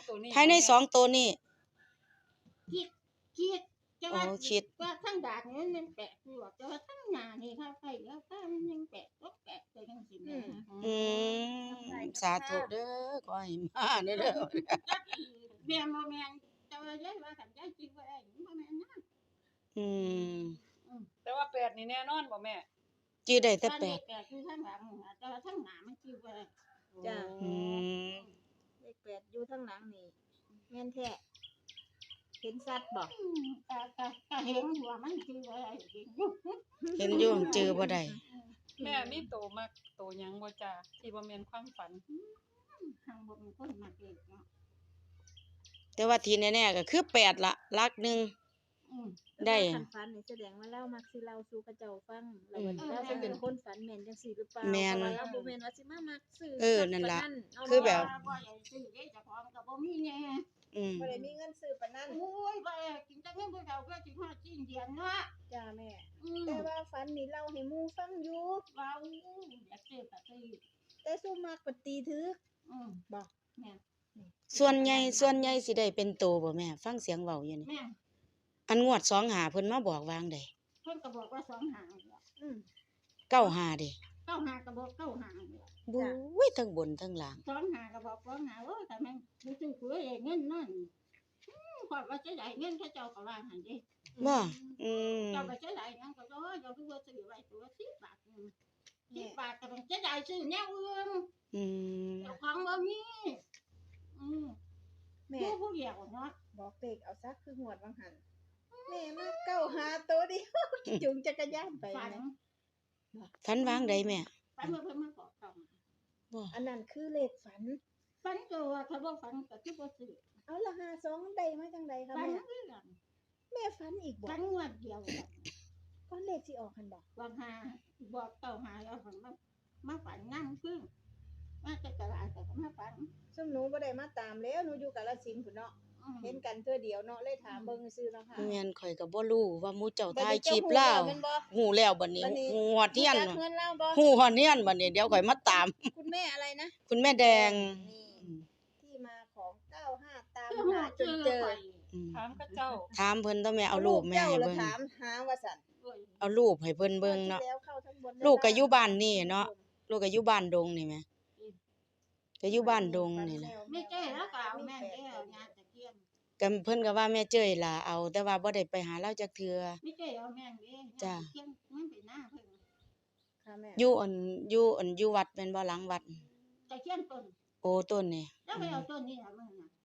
ຕົວນີ້ ພາຍໃນ ແມ່ນ ສອງໂຕນີ້ ຄິດ ຄິດ ແຕ່ວ່າ ໂອ້ ຄິດ ວ່າທາງດາກນີ້ມັນແປກຢູ່ດອກ ແຕ່ວ່າທາງໜ້ານີ້ ຖ້າໃກ້ແລ້ວ ຖ້າມັນຍັງແປກ ຕົວແປກໄປຈັ່ງຊີ້ແໝ່. ອືມ ອືມ ສາທຸເດີ ຂໍໃຫ້ມາເດີ ຈັກຊິແມ່ນບໍ່ແມ່ນ ແຕ່ວ່າຍາຍວ່າ ຄັນຍາຍຈື່ບໍ່ໄດ້ ມັນບໍ່ແມ່ນນະ. ອືມ ອືມ ແຕ່ວ່າແປດນີ້ແນ່ນອນບໍ່ແມ່? ຈື່ໄດ້ແຕ່ແປດ ແປດຢູ່ທາງຫຼັງ ແຕ່ວ່າທາງໜ້າມັນຈື່ບໍ່ໄດ້. ຈ້າ ອືມ ເລກແປດຢູ່ທາງຫຼັງນີ້ ແມ່ນແທ້ ເຫັນຊັດບໍ່? ອືມ ກະ ກະ ກະເຫັນຢູ່ວ່າມັນຈື່ບໍ່ໄດ້ ເຫັນຢູ່ ເຫັນຢູ່ ຈື່ບໍ່ໄດ້. ແມ່ມີໂຕມັກໂຕຫຍັງບໍ່ຈ້າ ທີ່ບໍ່ແມ່ນຄວາມຝັນ? ອືມ ເຮົາບໍ່ແມ່ນຄົນມັກເລກເນາະ ແຕ່ວ່າທີ່ແນ່ໆ ກໍຄືແປດລະ ຫຼັກໜຶ່ງ. ອືມ ໄດ້ ແຕ່ວ່າຄັນຝັນນີ້ ສະແດງວ່າລາວມັກຊິເລົ່າສູ່ເຂົາເຈົ້າຟັງ ແລ້ວບັດນີ້ ອືມ ລາວຊິເປັນຄົນຝັນແມ່ນຈັ່ງຊີ້ຫຼືເປົ່າ? ແມ່ນ ເພາະວ່າລາວບໍ່ແມ່ນວ່າຊິມາມັກຊື້ ເອີ ນັ້ນລະ ເຈົ້າຂອງ ຄືແບບ ບໍ່ໄດ້ຊື້ເດ້ ເຈົ້າຂອງກໍບໍ່ມີແດ່. ອືມ ບໍ່ໄດ້ມີເງິນຊື້ປານນັ້ນ. ໂອ້ຍ ບໍ່ໄດ້ກິນແຕ່ເງິນຜູ້ເຖົ້າ ເພື່ອຊິຮອດສິ້ນເດືອນເນາະ. ຈ້າແມ່. ອືມ ແຕ່ວ່າຝັນນີ້ເລົ່າໃຫ້ໝູ່ຟັງຢູ່ ເວົ້າ ຢາກຊື້ກໍຊື້ ແຕ່ສ່ວນມາກກໍຕີຖືກ. ອືມ ບໍ່ ແມ່ນ. ສ່ວນໃຫຍ່ ສ່ວນໃຫຍ່ຊິໄດ້ເປັນໂຕບໍ່ແມ່? ຟັງສຽງເວົ້າຢູ່ນີ້ ແມ່ນ. ອັນງວດສອງຫ້າເພິ່ນມາບອກວ່າຈັ່ງໃດ? ເພິ່ນກໍບອກວ່າສອງຫ້ານີ້ແຫຼະ. ອືມ ເກົ້າຫ້າເດ? ເກົ້າຫ້າກໍບອກເກົ້າຫ້ານີ້ແຫຼະ. ບຸ້ຍ ທັງບົນທັງລ່າງ ສອງຫ້າກໍບອກສອງຫ້າ. ໂອ້ຍ ຖ້າແມ່ນບໍ່ຊື້ກູໄດ້ເງິນນັ້ນ ອືມ ຂ້ອຍວ່າເສຍດາຍເງິນເຂົາເຈົ້າກໍວ່າຫັ້ນເດ້. ບໍ່? ອືມ ເຈົ້າກໍເສຍດາຍຫຍັງກໍ ໂອ້ຍ ເຈົ້າຄືບໍ່ຊື້ໄວ້ຕົວສິບບາດໜຶ່ງ ສິບບາດກໍຕ້ອງເສຍດາຍຊື້ແນວອື່ນ. ອືມ ເຈົ້າຂອງບໍ່ມີ. ອືມ ແມ່ ຢູ່ຜູ້ດຽວເນາະ ບອກເລກເອົາຊະ ຄືງວດວ່າງຫັ້ນ ແມ່ມັກເກົ້າຫ້າໂຕດຽວ ຈູງຈັກກະຍານໄປ. ຝັນ ນະ ຝັນວ່າງໃດແມ່? ຝັນວ່າເພິ່ນມາບອກເກົ້າຫ້າ. ບໍ່ ອັນນັ້ນຄືເລກຝັນ. ຝັນໂຕວ່າ ຖ້າບໍ່ຝັນກໍຄືບໍ່ຊື້. ເອົາລະ ຫ້າສອງໄດ້ມາຈັ່ງໃດຄະແມ່? ຝັນຄືກັນ. ແມ່ຝັນອີກບໍ່? ຝັນງວດດຽວກັນ ກ່ອນເລກຊິອອກຫັ້ນບໍ່? ບອກຫ້າ ບອກເກົ້າຫ້າແລ້ວ ມາ ມາຝັນນຳຄື ມາແຕ່ຕະຫຼາດກໍມາຝັນ. ຊຸມໜູບໍ່ໄດ້ມາຕາມແລ້ວ ໜູຢູ່ກາລະສິນພຸ້ນເນາະ. ອືມ ເຫັນກັນເທື່ອດຽວເນາະ ເລີຍຖາມເບິ່ງຊື່ໆເນາະ. ແມ່ນ ຂ້ອຍກໍບໍ່ຮູ້ວ່າໝູ່ເຈົ້າຖ່າຍຄລິບລາວ. ຮູ້ແລ້ວບັດນີ້ ຮູ້ຮອດເຮືອນ ຮູ້ຮອດເຮືອນບັດນີ້ ດຽວຂ້ອຍມາຕາມ. ຄຸນແມ່ອະໄລນະ? ຄຸນແມ່ແດງ. ທີ່ມາຂອງເກົ້າຫ້າ ຕາມຫາຈົນເຈີ. ອືມ ຖາມເຂົາເຈົ້າ ຖາມເພິ່ນຕົວະແມ່ ເອົາຮູບແມ່ໃຫ້ເບິ່ງ. ເອົາຮູບໃຫ້ເພິ່ນເບິ່ງເນາະ. ລູກກໍຢູ່ບ້ານນີ້ເນາະ ລູກກໍຢູ່ບ້ານດົງນີ້ແມ່ ກໍຢູ່ບ້ານດົງນີ້ແຫຼະ. ແມ່ເຈ້ຍລາວກໍເອົາແມ່ນເດ້ ຍາຕະກຽນ ກໍເພິ່ນກໍວ່າແມ່ເຈ້ຍລາວເອົາ ແຕ່ວ່າບໍ່ໄດ້ໄປຫາລາວຈັກເທື່ອ. ແມ່ເຈ້ຍເອົາແມ່ນເດ້ ຍາຕະກຽນ ມັນເປັນນາເພິ່ນ. ຢູ່ອັນ ຢູ່ອັນ ຢູ່ວັດແມ່ນບໍ່? ຫຼັງວັດ ຕະຄຽນຕົ້ນ ໂອ້ ຕົ້ນນີ້ ລາວໄປເອົາຕົ້ນນີ້ລະມື້ນັ້ນ.